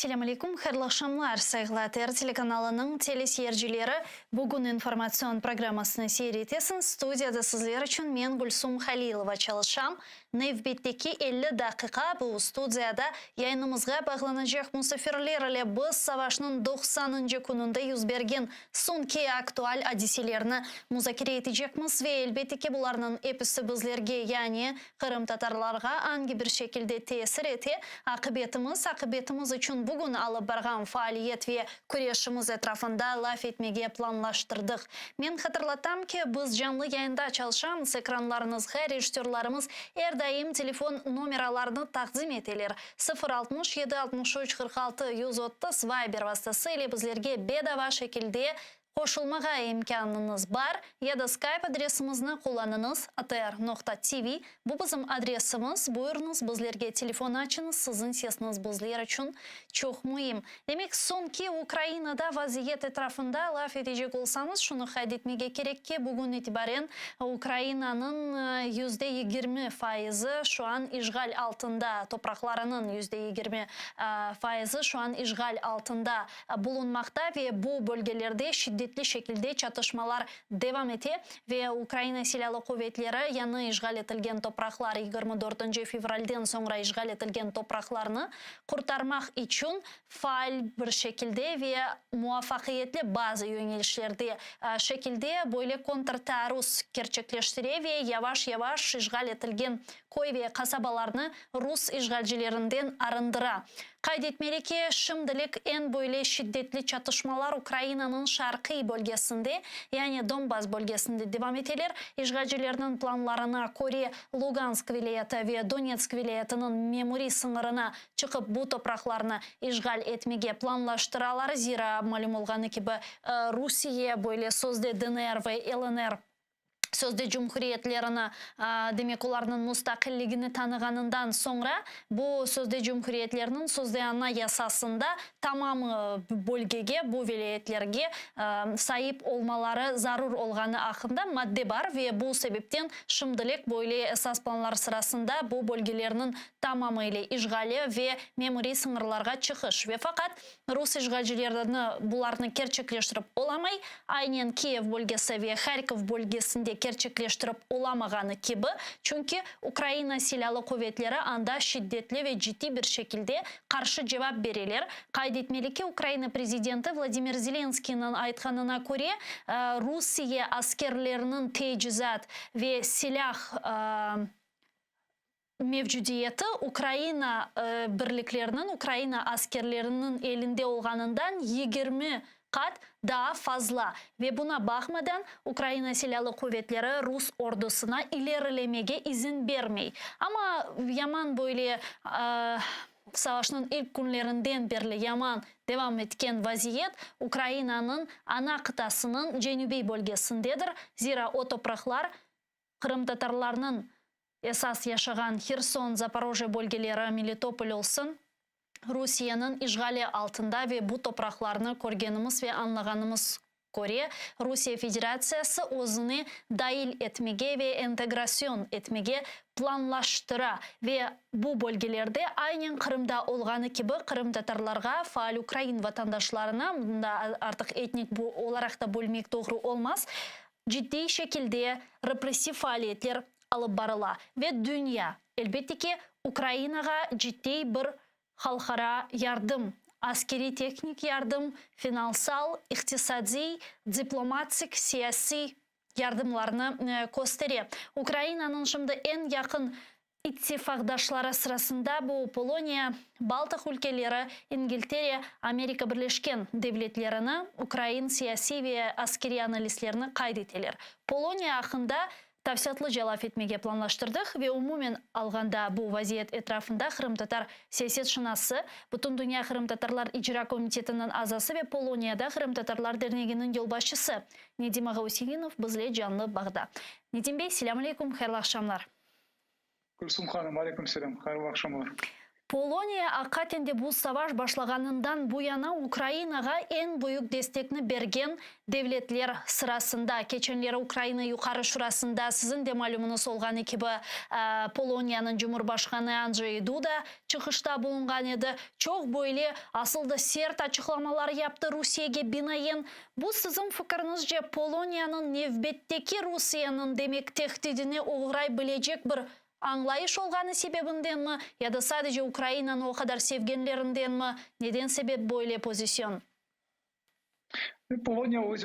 Selâm aleyküm, hayırlı aqşamlar, sayğılı ATR telekanalınıñ teleseyircileri. Bugün informatsion programmasını seyir etesiñiz. Studiyada sizler içün men, Gülsum Halilova, çalışam. Nevbetteki 50 daqiqa bu studiyada yayınımızğa bağlanacaq musafirler ile biz savaşnıñ doqsanıncı kününde yüz bergen soñki aktual adiselerni muzakere etecekmiz ve, elbette ki, bularnıñ episi bizlerge, yani Qırımtatarlarğa angi bir şekilde tesir ete, aqibetimiz, aqibetimiz içün bugün alıp barğan faaliyet ve küreşimiz etrafında laf etmege planlaştırdıq. Men hatırlatam ki, biz canlı yayında çalışamız, ekranlarıñızğa rejissörlarımız er daim telefon nomeralarını taqdim eteler, 0 67 63 46 130, Viber vastası ile bizlerge bedava şekilde Qoşulmağa imkânıñız bar, ya da Skype adresimizni qullanıñız, atr noqta tv, bu bizim adresimiz, buyurıñız, bizlerge telefon açıñız, siziñ sesiñiz bizler içün çoq müim. Demek, soñki Ukrainada vaziyet etrafında laf etecek olsamız, şunı qayd etmege kerek ki, bugün itibaren Ukrainanıñ 20% faizi şu an işğal altında, topraqlarınıñ 20% faizi şu an işğal altında bulunmaqta ve bu bölgelerde şiddetli şekilde çatışmalar devam ete ve Ukraina Silâlı Quvetleri yañı işğal etilgen topraqlar, yigirmi dörtünci fevralden soñra işğal etilgen topraqlarnı qurtarmaq içün faal bir şekilde ve muvafaqiyetli bazı yöñelişlerde şekilde böyle kontrtaarruz kerçekleştire ve yavaş-yavaş işğal etilgen köy ve qasabalarnı rus işğalcilerinden arındıra. Qayd etmeli ki, şimdilik eñ böyle şiddetli çatışmalar Ukrainanıñ şarqiy bölgesinde, yani Donbas bölgesinde devam eteler. İşğalcilerniñ planlarına köre, Lugansk vilâyeti ve Donetsk vilâyetiniñ memuriy sıñırına çıqıp bu topraqlarnı işğal etmege planlaştıralar, zira, malüm olğanı kibi, Rusiye böyle sözde DNR ve LNR sözde cumhuriyetlerini, demek olarnıñ mustaqilligini tanığanından soñra, bu sözde cumhuriyetlerniñ sözde anayasasında tamam bölgege, bu vilâyetlerge saip olmaları zarur olğanı aqqında madde bar ve bu sebepten şimdilik böyle esas planlar sırasında bu bölgelerniñ tamamı ile işğali ve memuriy sıñırlarğa çıqış ve faqat Rus işğalcilerini bularnı kerçekleştirip olamay, aynen Kiyev bölgesi ve Harkov bölgesinde kerçekleştirip olamağanı kibi, çünki Ukraina Silâlı quvetleri anda şiddetli ve ciddiy bir şekilde qarşı cevap bereler. Qayd etmeli ki, Ukraina prezidenti Vladimir Zelenskıynıñ aytqanına köre, Rusiye askerleriniñ tecizat ve silâh mevcudiyeti Ukraina birlikleriniñ, Ukraina askerleriniñ elinde olğanından 20 qat daa fazla ve buna baqmadan Ukraina Silâlı Quvetleri rus ordusına ilerilemege izin bermey. Amma yaman böyle savaşnıñ ilk künlerinden berli yaman devam etken vaziyet Ukrainanıñ ana qıtasınıñ cenübiy bölgesindedir, zira o topraqlar qırımtatarlarnıñ esas yaşağan Herson, Zaporojye bölgeleri, Melitopol olsun, Rusiyeniñ işğali altında ve bu topraqlarnı körgenimiz ve añlağanımız köre, Rusiye Federatsiyası özüne dail etmege ve entegrasyon etmege planlaştıra ve bu bölgelerde aynen Qırımda olğanı kibi qırımtatarlarğa, faal ukrain vatandaşlarına, mında artıq etnik olaraq da bölmek doğru olmaz, ciddiy şekilde repressiv faaliyetler alıp barıla ve dünya, elbette ki, Ukrainağa ciddiy bir halqara yardım, askeriy-tehnik yardım, finansal, iqtisadiy, diplomatik, siyasiy yardımlarnı köstere. Ukrainanıñ şimdi eñ yaqın İttifaqdaşları sırasında bu Poloniya, Baltıq ülkeleri, İngiltere, Amerika Birleşken Devletlerini ukrain siyasiy ve askeriy analistlerini qayd eteler. Poloniya aqqında tafsilâtlıca laf etmege planlaştırdıq ve umumen alğanda bu vaziyet etrafında qırımtatar siyasetşınası, Bütündünya qırımtatarlar icra komitetiniñ azası ve Poloniyada Qırımtatarlar derneginiñ yolbaşçısı Nedim ağa Üseinov bizle canlı bağda. Nedim bey, selâm aleyküm, hayırlı aqşamlar. Gülsum hanım, aleyküm selâm, hayırlı aqşamlar. Poloniya aqiqaten de bu savaş başlağanından bu yana Ukrainağa eñ büyük destekni bergen devletler sırasında. Keçenleri Ukraina Yuqarı Şurasında, siziñ de malümıñız olğanı kibi, Poloniyanıñ Cumhurbaşqanı Andjey Duda çıqışta bulunğan edi. Çoq böyle asıl da sert açıqlamalar yaptı Rusiyege binaen. Bu, siziñ fikiriñizce, Poloniyanıñ nevbetteki Rusiyeniñ, demek, tehdidine oğray bilecek bir Añlayış olğanı sebebindenmi ya da sadece Ukrainanı o qadar sevgenlerindenmi, neden sebep böyle pozisyon? Poloniya öz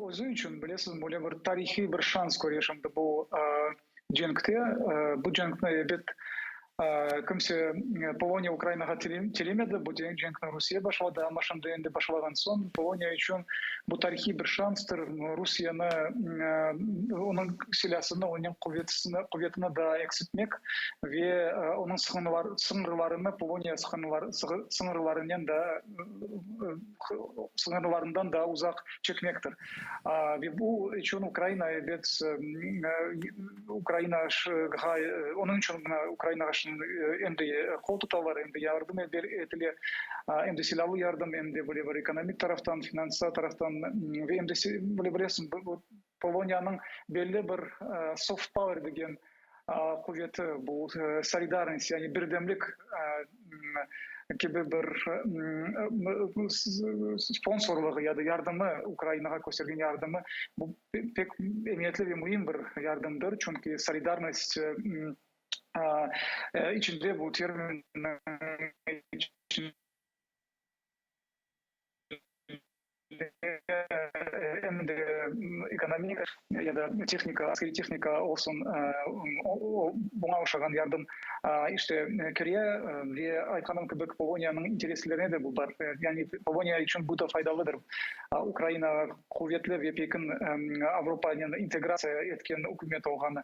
özü içün, bilesiz, böyle bir tarihiy bir şans köre şimdi bu cenkte. Bu cenkni, ebet, Kimse Poloniya Ukrainağa tilemedi, bu cenkni Rusiye başladı, amma şimdi endi başlağan soñ Poloniya içün bu tarihiy bir şanstır, Rusiyeni, onıñ silâsını, onıñ quvetini daa eksiltmek ve onıñ sıñırlarını Poloniya sıñırlarınen daa sıñırlarından daa uzaq çekmektir. Ve bu içün Ukraina, ebet, Ukrainağa, onıñ içün mına Ukrainağa şimdi em de qol tutalar, em de yardım etile, em de silâlı yardım, em de böyle bir ekonomik taraftan, finansa taraftan ve em de böyle bilesiñ, Poloniyanıñ belli bir soft power degen quveti, bu solidarnost, yani birdemlik kibi bir sponsorlığı ya da yardımı, Ukrainağa köstergen yardımı, bu pek emiyetli ve müim bir yardımdır, çünki solidarnost içinde bu terminniñ Em de ekonomik ya da tehnika, askeriy tehnika olsun, buña oşağan yardım işte kire ve aytqanım kibi, Poloniyanıñ intereslerine de bu bar. Yani Poloniya içün bu da faydalıdır, Ukraina quvetli ve pekin Avropanen integratsiya etken ükümet olğanı.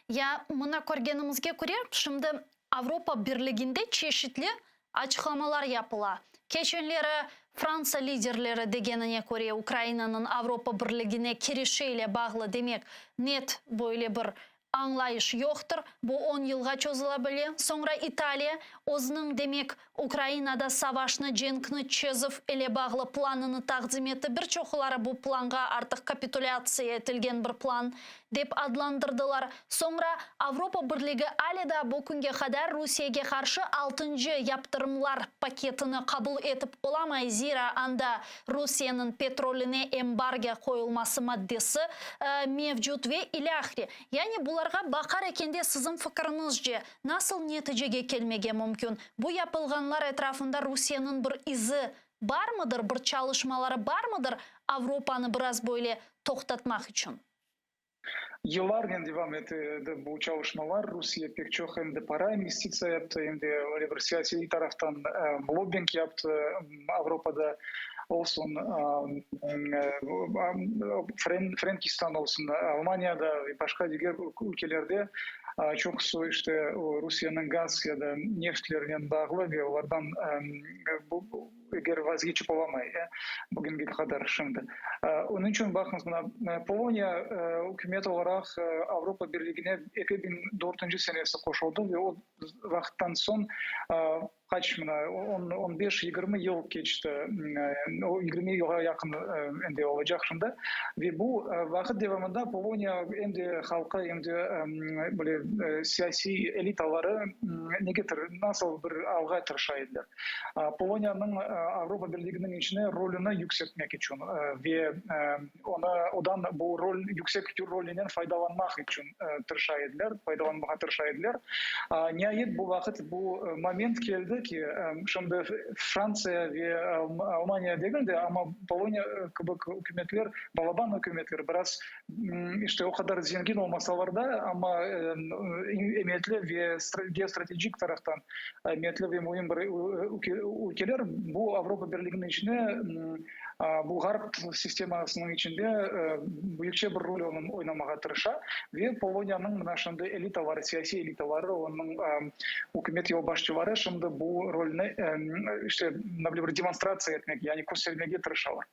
Ya mına körgenimizge köre, şimdi Avropa Birliginde çeşitli açıqlamalar yapıla. Keçenleri Fransa liderleri degenine köre, Ukrainanıñ Avropa Birligine kirişi ile bağlı, demek, net böyle bir añlayış yoqtır, bu on yılğa çozula bile. Soñra İtaliya özüniñ, demek, Ukrainada savaşnı, cenkni çezüv ile bağlı planını taqdim etti. Bir çoqları bu planğa artıq kapitulâtsiya etilgen bir plan dep adlandırdılar. Soñra Avropa Birligi ale daa bu künge qadar Rusiyege qarşı altıncı yaptırımlar paketini qabul etip olamay, zira anda Rusiyeniñ petroline embargo qoyulması maddesi mevcut ve ilâhre. Yani bularğa baqar ekende siziñ fikiriñizce, Nasıl neticege kelmege mümkün? Bu yapılğanlar etrafında Rusiyeniñ bir izi barmıdır, bir çalışmaları barmıdır Avropanı biraz böyle toqtatmaq içün? Yıllarnen devam ete edi bu çalışmalar. Rusiye pek çoq em de para investitsiya yaptı, em de öyle bir siyasiy taraftan lobbing yaptı Avropada olsun, Frenkistan olsun, Almaniyada ve başqa diger ülkelerde. Çoqusı işte Rusiyeniñ gaz ya da neftlerinen bağlı ve olardan eger vazgeçip olamay bugünge qadar şimdi. Onıñ içün baqıñız, mına Poloniya ükümet olaraq Avropa Birligine 2004-nci senesi qoşuldı ve o vaqıttan soñ Qaç mına, on, on beş, 20 yıl keçti, o 20 yılğa yaqın endi olacaq şimdi. Ve bu vaqıt devamında Poloniya em de halqı, em de böyle siyasiy elitaları negetir, nasıl bir alğa tırışa ediler. Poloniyanıñ Avropa Birliginiñ içine rolüni yükseltmek içün ve onı, odan bu rol, yüksek rolünen faydalanmaq içün tırışa ediler, faydalanmağa tırışa ediler. Niayet, bu vaqıt, bu moment keldi ki, şimdi Frantsiya ve Almaniya degil de, amma Poloniya kibi ükümetler, balaban ükümetler, biraz işte o qadar zengin olmasalar da, amma emiyetli ve geostrategik taraftan emiyetli ve müim bir ülkeler bu Avropa Birliginiñ içine Bu ğarp sistemasınıñ içinde büyükçe bir rol oynamağa tırışa ve Poloniyanıñ mına şimdi elitaları, siyasiy elitaları, onıñ ükümet yolbaşçıları şimdi bu rolni işte böyle bir demonstratsiya etmek, yani köstermege tırışalar.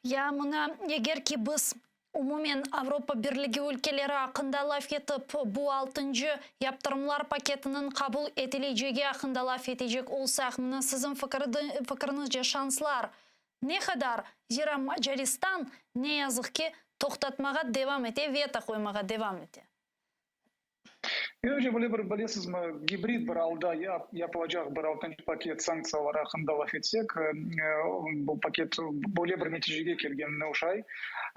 Ya mına eger ki biz. Umumen, Avropa Birligi ülkeleri aqqında laf etip, bu altıncı yaptırımlar paketiniñ qabul etilecegi aqqında laf etecek olsaq, mına siziñ fikiriñizce şanslar ne qadar? Zira Macaristan, ne yazıq ki, toqtatmağa devam ete, veto qoymağa devam ete. Menimce, böyle bir, bilesizmi, gibrid bir alda yapılacaq bir altıncı paket sanktsiyalar aqqında laf etsek, bu paket böyle bir neticege kelgenine oşay.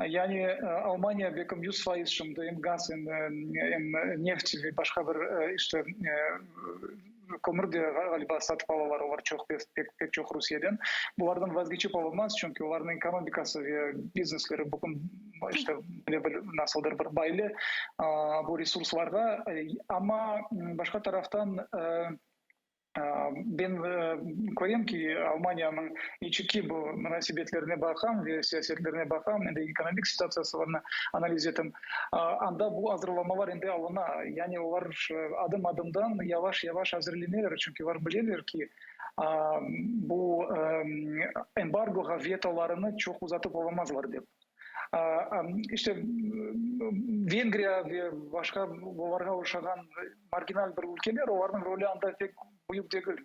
Yani Almaniya belkim 100% şimdi em gaz, em neft ve başqa bir işte Kömür de, ğaliba, satıp alalar olar çoq, pek, pek çoq Rusiyeden. Bulardan vazgeçip olunmaz, çünki olarnıñ ekonomikası ve biznesleri bugün, işte, böyle bir, nasıldır bir baylı bu resurslarğa. Amma başqa taraftan, ben körem ki, Almaniyanıñ içiki bu munasebetlerine baqam ve siyasetlerine baqam, endi ekonomik situatsiyasılarını analiz etim. Anda bu azırlamalar endi alına, yani olar adım-adımdan, yavaş-yavaş azırleneler, çünki olar bileler ki, bu embargoğa vetolarını çoq uzatıp olamazlar dep. İşte, Vengriya ve başqa olarğa oşağan marginal bir ülkeler, olarnıñ rolü anda pek büyük degil.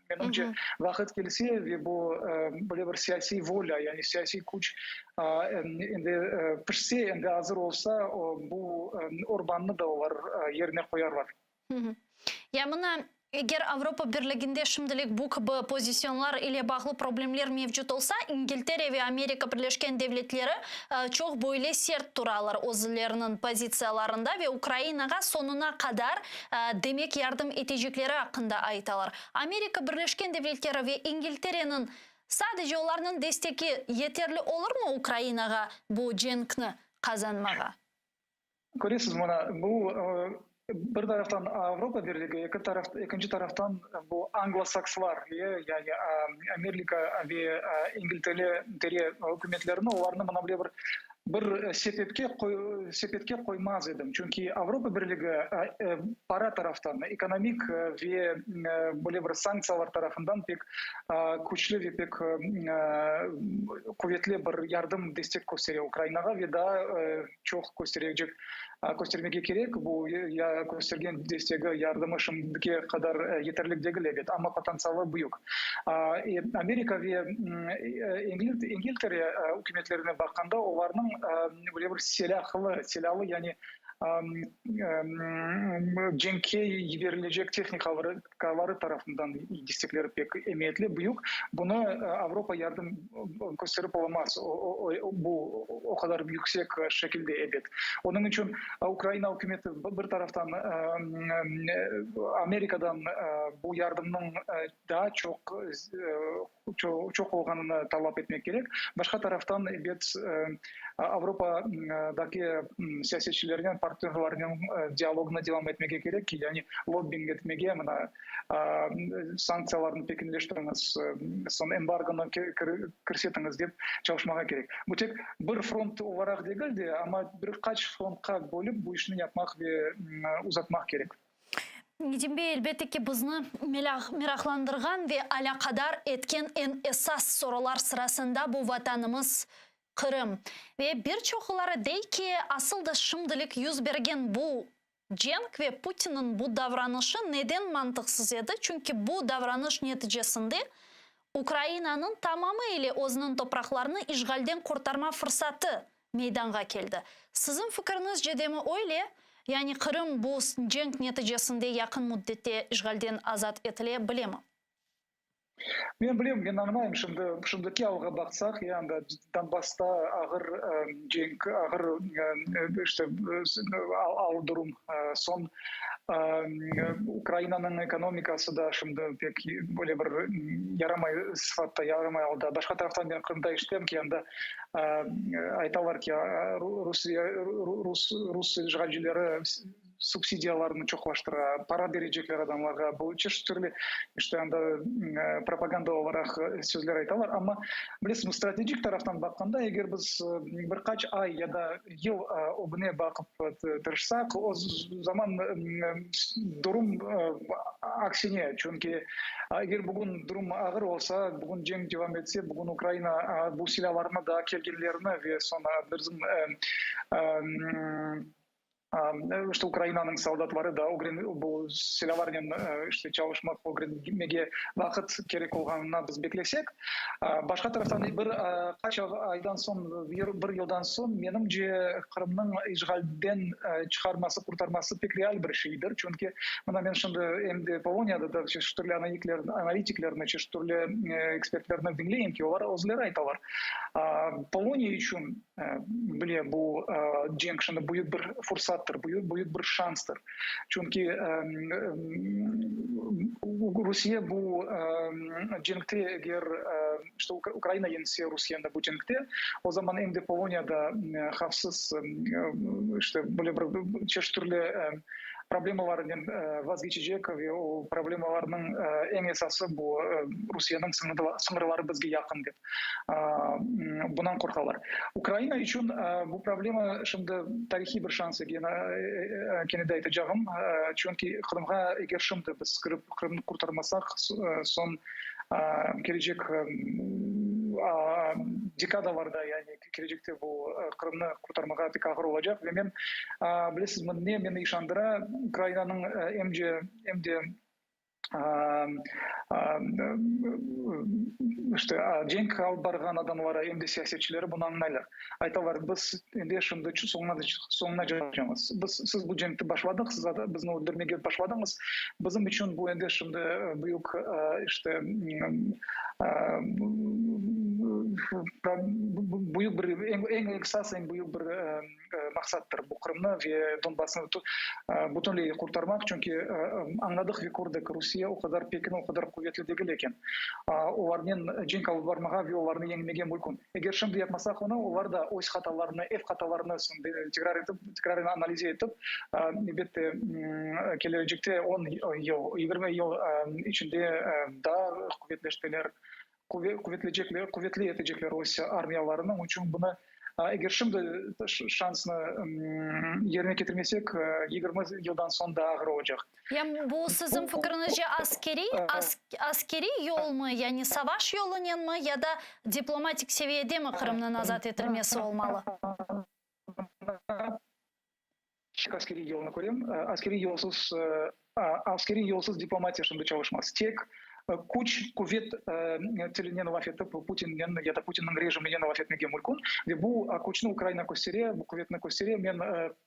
Menimce, vaqıt kelse ve bu böyle bir siyasiy volâ, yani siyasiy küç endi pişse, endi azır olsa, bu Orbannı da olar yerine qoyarlar. Ya mına, eger Avropa Birliginde şimdilik bu kibi pozisyonlar ile bağlı problemler mevcut olsa, İngiltere ve Amerika Birleşken Devletleri çoq böyle sert turalar özleriniñ pozitsiyalarında ve Ukrainağa soñuna qadar demek yardım etecekleri aqqında aytalar. Amerika Birleşken Devletleri ve İngiltereniñ sadece olarnıñ destegi yeterli olurmı Ukrainağa bu cenkni qazanmağa? Köresiz, mına, bu bir taraftan Avropa Birligi, eki taraf, ekinci taraftan bu anglosakslar, yani Amerika ve İngiltere ükümetlerini, olarnı mına böyle bir bir sepetke sepetke qoymaz edim. Çünki Avropa Birligi para taraftan, ekonomik ve böyle bir sanktsiyalar tarafından pek küçlü ve pek quvetli bir yardım, destek köstere Ukrainağa ve daa çoq kösterecek, köstermege kerek. Bu köstergen destegi, yardımı şimdiki qadar yeterlik degil, ebet, amma potentsialı büyük. Amerika ve İngiltere ükümetlerine baqqanda, olarnıñ böyle bir silâhlı, silâlı, yani cenkke yiberilecek tehnikaları tarafından destekleri pek emiyetli, büyük. Bunı Avropa yardım kösterip olamaz, bu o qadar yüksek şekilde, ebet. Onıñ içün Ukraina ükümeti bir taraftan Amerikadan bu yardımnıñ daa çoq çoq olğanını talap etmek kerek. Başqa taraftan, ebet, Avropadaki siyasetçilernen, partnörlarnen dialognı devam etmege kerek ki, yani lobbing etmege, mına, sanktsiyalarnı pekinleştiriñiz, soñ embargonı kirsetiñiz dep çalışmağa kerek. Bu tek bir front olaraq degil de, amma bir qaç frontqa bölip bu işni yapmaq ve uzatmaq kerek. Nedim bey, elbette ki, bizni meraqlandırğan ve alâqadar etken eñ esas sorular sırasında bu Vatanımız Qırım. Ve bir çoqları dey ki, asıl da şimdilik 100 bergen bu cenk ve Putinniñ bu davranışı neden mantıqsız edi? Çünki bu davranış neticesinde Ukrainanıñ tamamı ile özüniñ topraqlarını işğalden qurtarma fırsatı meydanğa keldi. Siziñ fikiriñizce demi öyle? Yani Qırım bu cenk neticesinde yaqın müddette işğalden azat etile bilemi? Men bilem, men añlayım, şimdi, şimdiki alğa baqsaq, ya anda Donbassta ağır cenk, ağır işte al durum, soñ Ukrainanıñ ekonomikası da şimdi pek böyle bir yaramay sıfatta, yaramay alda. Başqa taraftan men Qırımda eşitem ki, anda aytalar ki, Rusiye, rus, rus işğalcileri subsidiyalarnı çoqlaştıra, para berecekler adamlarğa, bu çeşit türlü işte anda propaganda olaraq sözler aytalar. Amma, bilesiñiz, strategik taraftan baqqanda, eger biz bir qaç ay ya da yıl ögüne baqıp tırışsaq, o zaman durum aksine, çünki eger bugün durum ağır olsa, bugün cenk devam etse, bugün Ukraina bu silâlarnı daa kelgenlerini ve soñ bizim. İşte Ukrainanıñ soldatları da bu silâlarnen işte çalışmaq, ögrenmege vaqıt kerek olğanına biz beklesek. Başqa taraftan, bir qaç aydan soñ, bir yıldan soñ, menimce, Qırımnıñ işğalden çıqarması, qurtarması pek real bir şeydir. Çünki mına men şimdi em de Poloniyada da çeşit türlü analitiklerni, çeşit türlü ekspertlerni diñleyim ki, olar özleri aytalar, Poloniya içün bile bu cenk şimdi büyük bir fursattır, büyük bir şanstır. Çünki Rusiye bu cenkte, eger işte Ukraina yeñse Rusiyeni bu cenkte, o zaman em de Poloniyada havfsız, işte böyle bir çeşit türlü problemalarnen vazgeçecek ve o problemalarnıñ eñ esası bu Rusiyeniñ sıñırları bizge yaqın dep bundan qorqalar. Ukraina içün bu problema şimdi tarihiy bir şans kene de aytacağım, çünki Qırımğa eger şimdi biz kirip Qırımnı qurtarmasaq, soñ kelecek dekadalarda, yani kelecekte bu Qırımnı qurtarmağa pek ağır olacaq. Ve men, bilesizmi, ne meni işandıra, Ukrainanıñ emce, em de işte cenk alıp barğan adamları, em de siyasetçileri bunı añlaylar. Aytalar, biz endi şimdi soñuna çaqacamız. Biz, siz bu cenkti başladıq, siz bizni öldürmege başladıñız. Bizim içün bu endi şimdi büyük işte büyük bir, eñ esas, eñ büyük bir maqsattır bu Qırımnı ve Donbassnı bütünley qurtarmaq, çünki añladıq ve kördik, Rusiye o qadar pekin, o qadar quvetli degil eken. Olarnen cenk alıp barmağa ve olarnı yeñmege mümkün. Eger şimdi yapmasaq onı, olar da öz hatalarını, ev hatalarını soñ tekrar etip, tekraren analize etip, elbette, kelecekte on yıl, 20 yıl içinde daa quvetleştiler, quvetlecekler, quvetli etecekler öz armiyalarını. Onıñ içün bunı eger şimdi şansnı yerine ketirmesek, 20 yıldan soñ daa ağır olacaq. Ya bu siziñ fikriñizce askeriy, askeriy yolmı, yani savaş yolunenmi ya da diplomatik seviyedemi Qırımnıñ azat etilmesi olmalı? Askeriy yolnı körem. Askeriy yolsuz, askeriy yolsuz diplomatiya şimdi çalışmaz. Tek küç, quvet tilinen laf etip, Putinnen ya da Putinniñ rejiminen laf etmege mümkün. Ve bu küçni Ukraina köstere, bu quvetni köstere. Men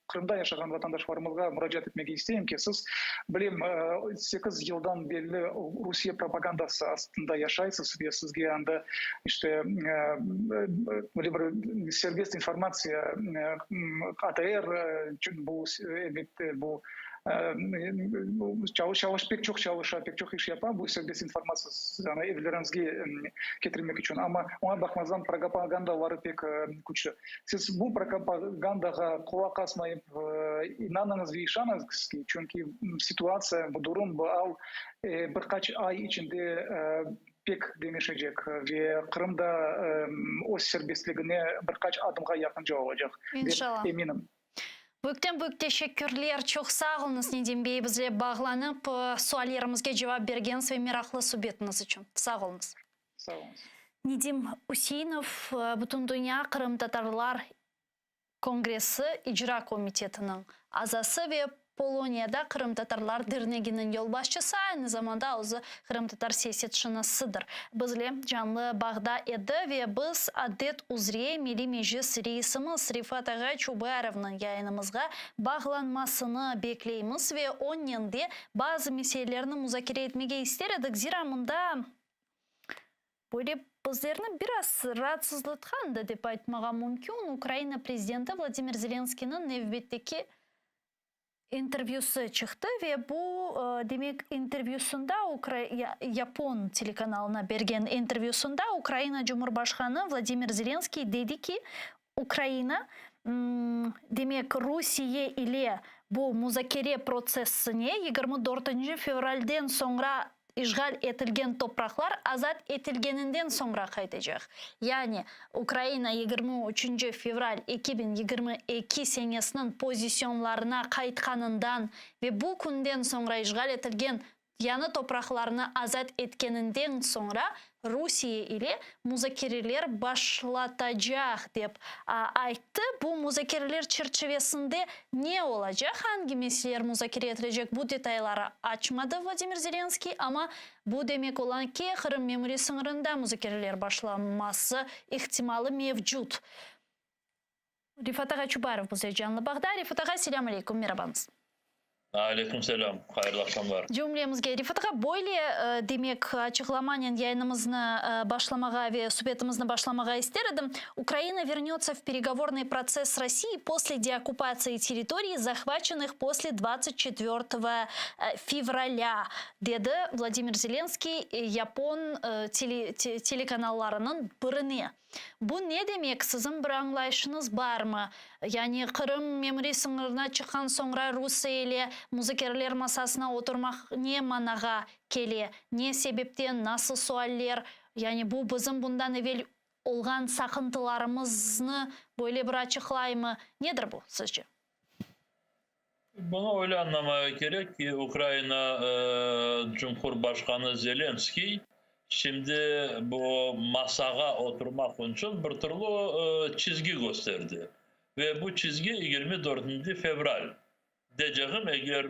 Qırımda yaşağan vatandaşlarımızğa muracaat etmege isteyim ki, siz, bilem, sekiz yıldan belli Rusiye propagandası astında yaşaysız ve sizge anda, işte, böyle bir serbest informatsiya, ATR, bu, elbette, bu çalış, pek çoq çalışa, pek çoq iş yapa, bu serbest informatsiya evleriñizge ketirmek içün, amma oña baqmazdan propagandaları pek küçlü. Siz bu propagandağa qulaq asmayıp, inanıñız ve işanıñız ki, çünki situatsiya, bu durum, bu al bir qaç ay içinde pek deñişecek ve Qırım da öz serbestligine bir qaç adımğa yaqınca olacaq, dep eminim. Büyükten büyük teşekkürler, çoq sağ oluñız, Nedim bey, bizle bağlanıp, suallerimizge cevap bergeniñiz ve meraqlı subetiñiz içün. Sağ oluñız. Sağ oluñız. Nedim Üseinov, Bütündünya qırımtatarlar kongressi icra komitetiniñ azası ve Poloniyada Qırımtatarlar derneginiñ yolbaşçısı, aynı zamanda özü qırımtatar siyasetşınasıdır, bizle canlı bağda edi ve biz adet üzre Milliy Meclis reisimiz Refat ağa Çubarovnıñ yayınımızğa bağlanmasını bekleymiz ve onnen de bazı meselelerni muzakere etmege ister edik, zira mında Böyle bizlerni biraz raatsızlatqan da dep aytmağa mümkün, Ukraina prezidenti Vladimir Zelenskıynıñ nevbetteki intervyüsi çıqtı ve bu, demek, intervyüsında, yapon telekanalına bergen intervyüsında Ukraina Cumhurbaşqanı Vladimir Zelenskıy dedi ki, Ukraina, demek, Rusiye ile bu muzakere protsessine 24 fevralden soñra işğal etilgen topraqlar azat etilgeninden soñra qaytacaq. Yani, Ukraina 23 fevral 2022 senesiniñ pozisyonlarına qaytqanından ve bu künden soñra işğal etilgen yañı topraqlarnı azat etkeninden soñra. Rusiye ile muzakereler başlatacaq, dep ayttı. Bu muzakereler çerçivesinde ne olacaq, angi meseleler muzakere etilecek, bu detayları açmadı Vladimir Zelenskiy, amma bu demek ola ki, Qırım memuriy sıñırında muzakereler başlanması ihtimalı mevcut. Refat ağa Çubarov bize canlı bağda. Refat ağa, selâm aleyküm, merabañız. Aleyküm selâm, hayırlı aqşamlar. Cümlemizge, Refat ağa, böyle, demek, açıqlamanen yayınımıznı başlamağa ve subetimizni başlamağa ister edim. Ukraina vernötся v peregovornıy protsess s Rossiyey posle deokkupatsii territoriy, zahvaçennıh posle 24 fevralâ, dedi Vladimir Zelenskiy yapon telekanallarınıñ birine. Bu ne demek, siziñ bir añlayışıñız barmı? Yani Qırım memuriy sıñırına çıqqan soñra Rusiye ile muzakereler masasına oturmaq ne manağa kele, ne sebepten, nasıl sualler, yani bu bizim bundan evel olğan saqıntılarımıznı böyle bir açıqlaymı, nedir bu, sizce? Bunı öyle añlamağa kerek ki, Ukraina Cumhurbaşqanı Zelenskiy şimdi bu masağa oturmaq içün bir türlü çizgi kösterdi. Ve bu çizgi 24 fevral. Deycegim, eger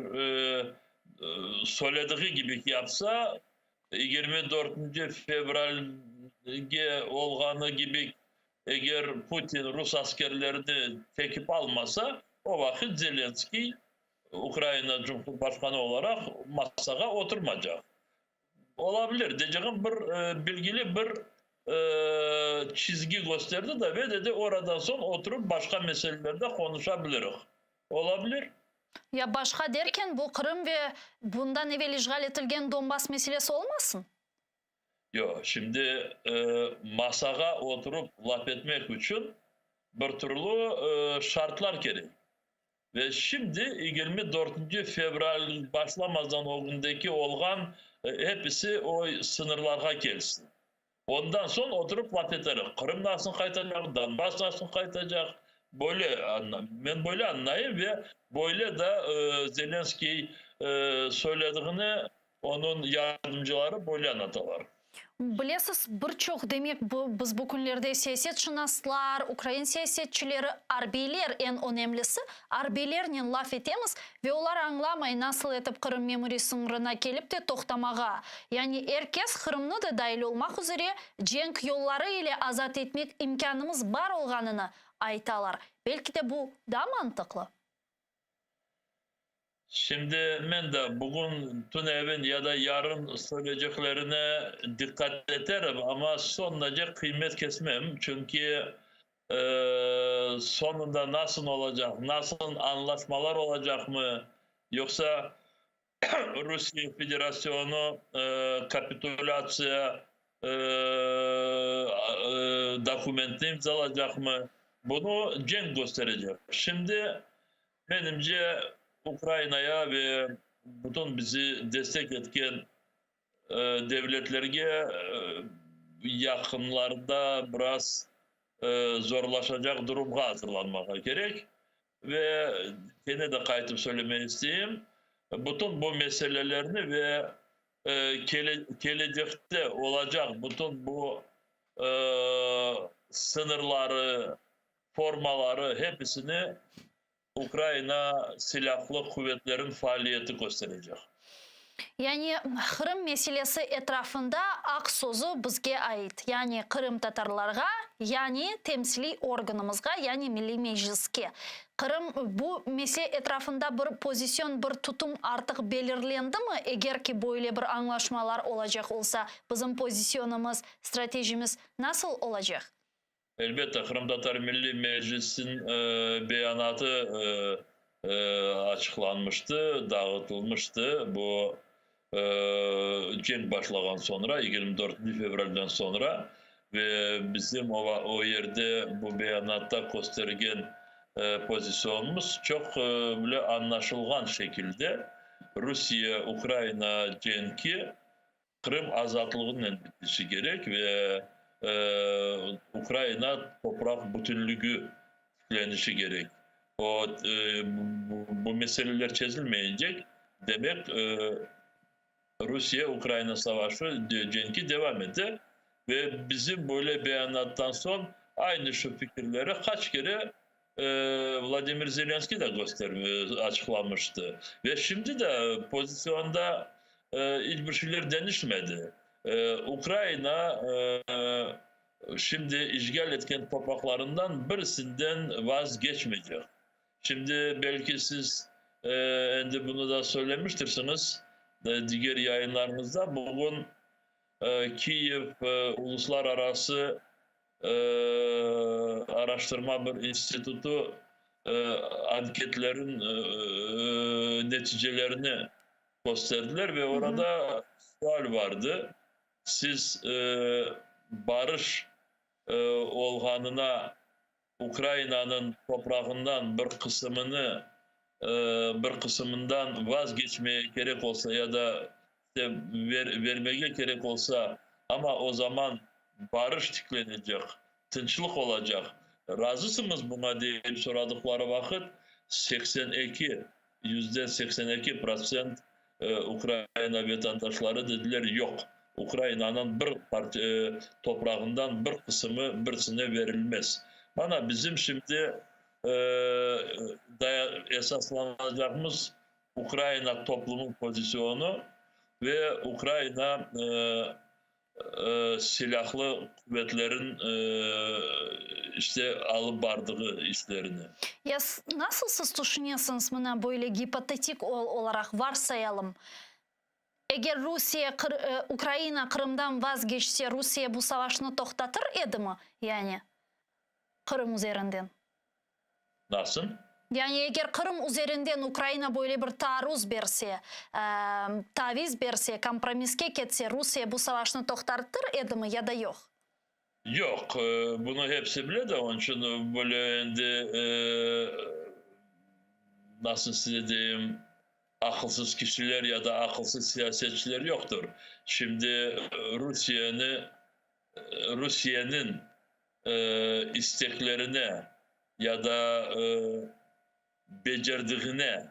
söylediği kibi yapsa, 24 fevralge olğanı kibi Eger Putin rus askerlerini çekip almasa, o vaqıt Zelenskiy Ukraina Cumhurbaşqanı olaraq masağa oturmacaq. Ola bilir, deycegim, bir bilgili bir çizgi kösterdi da ve dedi, oradan soñ oturıp başqa meselelerde qonuşa bilirik. Ola bilir. Ya başqa derken, bu Qırım ve bundan evel işğal etilgen Donbass meselesi olmasın? Yoq, şimdi masağa oturıp laf etmek içün bir türlü şartlar kerek. Ve şimdi 24 fevral başlamazdan ögündeki olğan episi o sıñırlarğa kelsin. Ondan soñ oturıp laf eterik. Qırım nasıl qaytacaq, Donbass nasıl qaytacaq, böyle men böyle añlayım ve böyle da Zelenskiy söylediğini Onıñ yardımcıları böyle añlatalar. Bilesiz, bir çoq, demek, bu, biz bu künlerde siyasetşınaslar, ukrain siyasetçileri, arbiyler, eñ önemlisi, arbiylernen laf etemiz ve olar añlamay, nasıl etip Qırım memuriy sıñırına kelip te toqtamağa. Yani er kes, Qırımnı da dail olmaq üzere, cenk yolları ile azat etmek imkânımız bar olğanını aytalar. Belki de bu daa mantıqlı? Şimdi men de bugün tünevin ya da yarın söyleyceklerine diqqat eterim, amma soñunace qıymet kesmem, çünki soñunda nasıl olacaq, nasıl añlaşmalar olacaqmı, yoqsa Rusiye Federasyonu kapitulâtsiya dokumentini imzalacaqmı, bunı cenk kösterecek. Şimdi Menimce, Ukrainaya ve bütün bizi destek etken devletlerge yaqınlarda biraz zorlaşacaq durumğa azırlanmağa kerek. Ve kene de qaytıp söylemege isteyim, bütün bu meselelerni ve kelecekte olacaq bütün bu sıñırları, formaları hepisini Ukrayina Silâhlı Quvetleriniñ faaliyeti kösterecek. Yani Qırım meselesi etrafında aq sözü bizge ait, yani qırımtatarlarğa, yani temsiliy organımızğa, yani Milliy Mecliske. Qırım bu mesele etrafında bir pozisyon, bir tutum artıq belirlendimi, eger ki böyle bir añlaşmalar olacaq olsa, bizim pozisyonımız, stratejimiz nasıl olacaq? Elbette, Qırımtatar Milliy Meclisiniñ beyanatı açıqlanmıştı, dağıtılmıştı. Bu cenk başlağan soñra, 24 fevralden soñra ve bizim o yerde bu beyanatta köstergen pozisyonımız çoq bile añlaşılğan şekilde Rusiye-Ukraina cenki Qırım azatlığınen bitişi kerek ve Ukraina topraq bütünligi tiklenişi kerek. O, bu meseleler çezilmeycek, demek, Rusiye-Ukraina savaşı, cenki devam ete. Ve bizim böyle beyanattan soñ aynı şu fikirleri qaç kere Vladimir Zelenskiy de açıqlamıştı. Ve şimdi de pozisyonda iç bir şeyler deñişmedi. Ukraina şimdi işğal etken topraqlarından birisinden vazgeçmeycek. Şimdi belki siz endi bunı da söylemiştirsiñiz diger yayınlarıñızda, bugün Kiyev uluslararası araştırma bir institutı anketlerin neticelerini kösterdiler ve orada sual vardı, siz barış olğanına Ukrainanıñ toprağından bir qısımını, bir qısımından vazgeçmege kerek olsa ya da işte vermege kerek olsa, amma o zaman barış tiklenecek, tınçlıq olacaq, razısıñız buña deyip soradıqları vaqıt, 82, 82% Ukraina vatandaşları dediler, yoq, Ukrainanıñ bir toprağından bir qısımı birisine verilmez. Mana bizim şimdi esaslanacağımız Ukraina toplumı pozisyonı ve Ukraina silâhlı quvetlerin işte alıp bardığı işlerini. Ya nasıl siz tüşünesiñiz, mına böyle gipotetik olaraq varsayalım, eger Rusiye Ukraina Qırımdan vazgeçse, Rusiye bu savaşnı toqtatır edimi, yani Qırım üzerinden? Nasıl? Yani eger Qırım üzerinden Ukraina böyle bir taarruz berse, taviz berse, kompromisske ketse, Rusiye bu savaşnı toqtartır edimi ya da yoq? Yoq, bunı hepsi bile de, onıñ içün böyle endi, nasıl size deyim, aqılsız kişiler ya da aqılsız siyasetçiler yoqtır. Şimdi Rusiyeni, Rusiyeniñ isteklerine ya da becerdigine,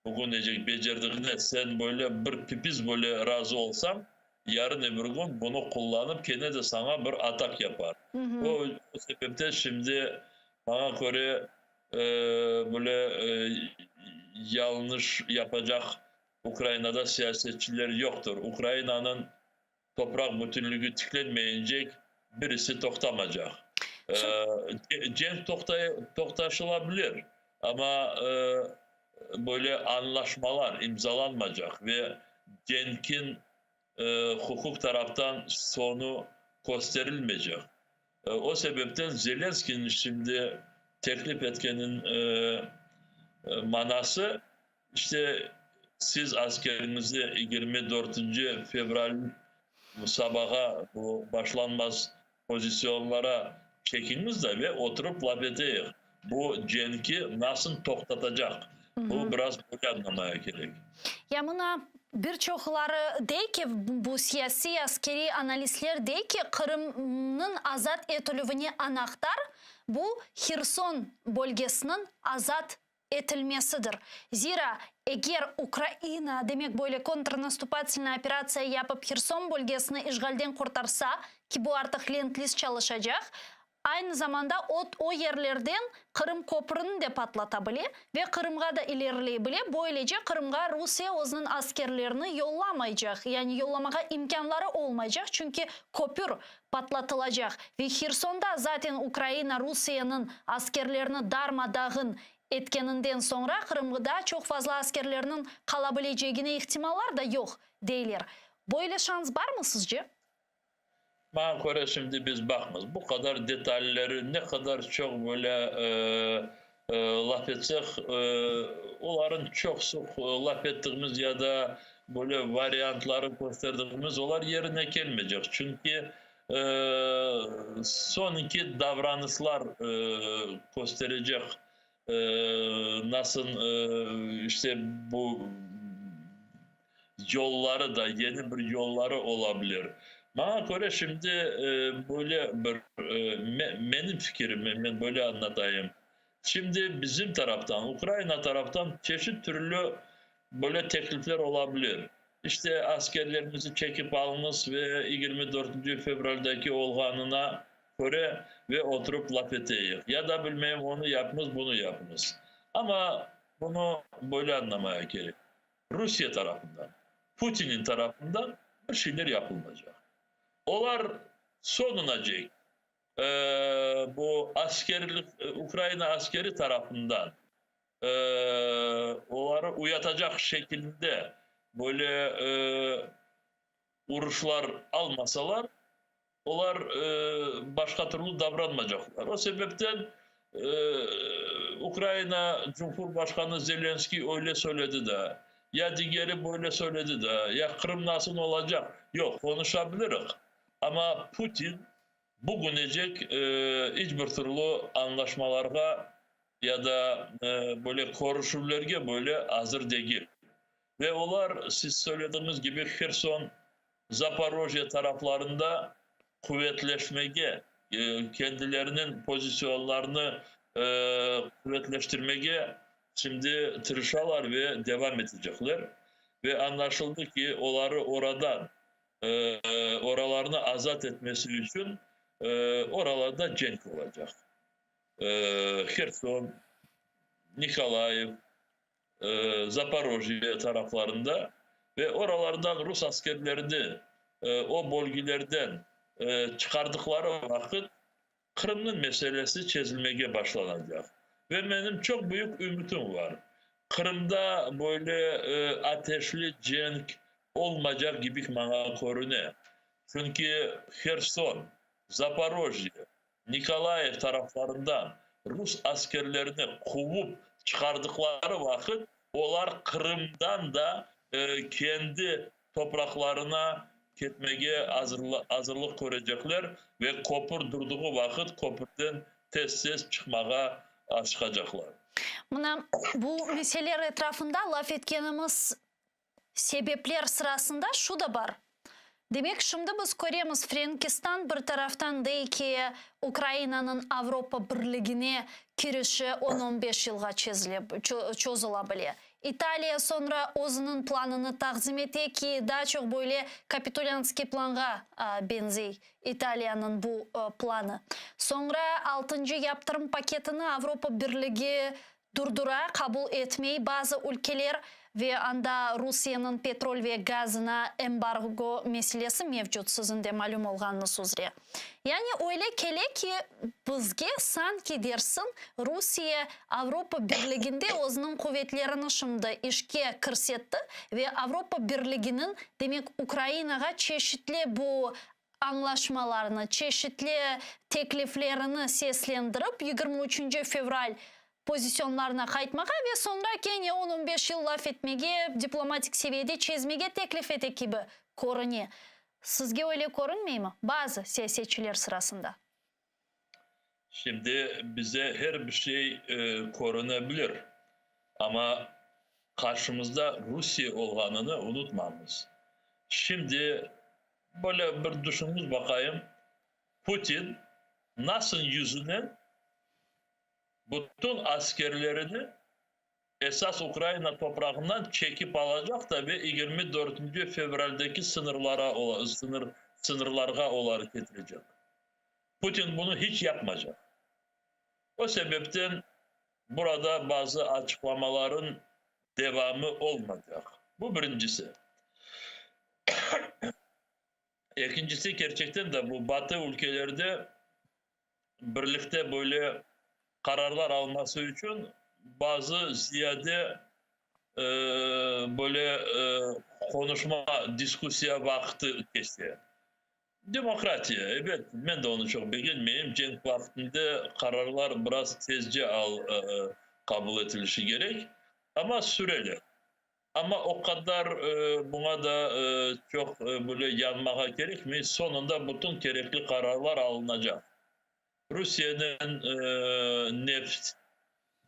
bugün deycek becerdigine sen böyle bir pipiz böyle razı olsañ, yarın öbür kün bunı qullanıp kene de saña bir atak yapar. O sebepten şimdi maña köre böyle yañlış yapacaq Ukrainada siyasetçiler yoqtır. Ukrainanıñ topraq bütünligi tiklenmeyincek birisi toqtamacaq. Cenk toqtaşıla bilir, amma böyle añlaşmalar imzalanmacaq ve cenkin huquq taraftan soñu kösterilmeycek. O sebepten Zelenskiyniñ şimdi teklif etkenin manası, işte, siz askeriñizni 24 fevral sabağa bu başlanmaz pozisyonlara çekiñiz de ve oturıp laf eteyik, bu cenki nasıl toqtatacaq, bu biraz böyle añlamaya kerek. Ya mına bir çoqları dey ki, bu siyasiy, askeriy analistler dey ki, Qırımnıñ azat etilüvine anahtar bu Herson bölgesiniñ azat etilmesidir. Zira, eger Ukraina, demek böyle kontrnastupatelnaya operatsiya yapıp Herson bölgesini işğalden qurtarsa, ki bu artıq lend-liz çalışacaq, Aynı zamanda o, o yerlerden Qırım köprüni de patlata bile ve Qırımğa da ileriley bile, böylece Qırımğa Rusiye özüniñ askerlerini yollamaycaq, yani yollamağa imkânları olmaycaq, çünki köpür patlatılacaq ve Hersonda zaten Ukraina Rusiyeniñ askerlerini darma-dağın etkeninden soñra Qırımda çoq fazla askerlerniñ qala bilecegine ihtimallar da yoq, deyler. Böyle şans barmı sizce? Maña köre, şimdi biz baqmız. Bu qadar detalleri ne qadar çoq böyle laf etsek, olarnıñ çoqsu laf ettiğimiz ya da böyle variantları kösterdigimiz, olar yerine kelmeycek. Çünki soñki davranışlar kösterecek nasıl işte bu yolları da, yeni bir yolları ola bilir. Maña köre, şimdi böyle bir, menim fikirim, men böyle añlatayım. Şimdi bizim taraftan, Ukraina taraftan çeşit türlü böyle teklifler ola bilir. İşte askerlerimizi çekip alıñız ve yigirmi dörtünci fevraldaki olğanına köre ve oturıp laf eteyik. Ya da bilmeyim onı yapıñız, bunı yapıñız. Amma bunı böyle añlamaya kerek, Rusiye tarafından, Putinin tarafından bir şeyler yapılmaycaq. Olar soñunacek bu askerlik, Ukraina askeri tarafından oları uyatacaq şekilde böyle uruşlar almasalar, olar başqa türlü davranmacaqlar. O sebepten Ukraina Cumhurbaşqanı Zelenskiy öyle söyledi da, ya digeri böyle söyledi da, ya Qırım nasıl olacaq? Yoq, qonuşabiliriq, amma Putin bugünecek iç bir türlü añlaşmalarğa ya da böyle körüşüvlerge böyle azır degil. Ve olar, siz söylediñiz kibi, Herson, Zaporojye taraflarında quvetleşmege, kendileriniñ pozisyonlarını quvetleştirmege şimdi tırışalar ve devam etecekler. Ve añlaşıldı ki, oları oradan, oralarnı azat etmesi içün oralarda cenk olacaq. Herson, Nikolayev, Zaporojye taraflarında ve oralardan rus askerlerini o bölgelerden çıqardıqları vaqıt Qırımnıñ meselesi çezilmege başlanacaq. Ve menim çoq büyük ümütim bar, Qırımda böyle ateşli cenk olmaycaq kibi maña körüne. Çünki Herson, Zaporojye, Nikolayev taraflarından rus askerlerini quvıp çıqardıqları vaqıt, olar Qırımdan da kendi topraqlarına ketmege azırlıq körecekler ve köpür durdığı vaqıt köpürden tez-tez çıqmağa aşıqacaqlar. Mına bu meseleler etrafında laf etkenimiz Sebepler sırasında şu da bar. Demek, şimdi biz köremiz, Frenkistan bir taraftan dey ki, Ukrainanıñ Avropa Birligine kirişi on-on beş yılğa çezile, çozula bile. İtaliya soñra özüniñ planını taqdim ete ki, daa çoq böyle kapitulântskiy planğa beñzey İtaliyanıñ bu planı. Soñra altıncı yaptırım paketini Avropa Birligi durdura, qabul etmey bazı ülkeler ve anda Rusiyeniñ petrol ve gazına embargo meselesi mevcut, siziñ de malüm olğanıñız üzre. Yani öyle kele ki, bizge sanki dersiñ, Rusiye Avropa Birliginde özüniñ quvetlerini şimdi işke kirsetti ve Avropa Birliginiñ, demek, Ukrainağa çeşitli bu añlaşmalarnı, çeşitli tekliflerini seslendirip, 23 fevral pozisyonlarına qaytmağa ve soñra kene on-on beş yıl laf etmege, diplomatik seviyede çezmege teklif ete kibi körüne. Sizge öyle körünmeymi, bazı siyasetçiler sırasında? Şimdi bize her bir şey körüne bilir, amma qarşımızda Rusiye olğanını unutmamız. Şimdi Böyle bir düşüniñiz baqayım, Putin nasıl yüzünen bütün askerlerini esas Ukraina toprağından çekip alacaq da ve 24 fevraldeki sıñırlara sıñırlarğa oları ketirecek? Putin bunı hiç yapmaycaq. O sebepten burada bazı açıqlamaların devamı olmaycaq. Bu birincisi. Ekincisi, kerçekten de bu Batı ülkelerde birlikte böyle qararlar alması içün bazı ziyade böyle qonuşma, diskussiya vaqtı keçe. Demokratiya, ebet, men de onı çoq begenmeyim, cenk vaqtında qararlar biraz tezce al qabul etilişi kerek, amma süreli. Amma o qadar buña da çoq böyle yanmağa kerekmey, soñunda bütün kerekli qararlar alınacaq. Rusiyeniñ neft,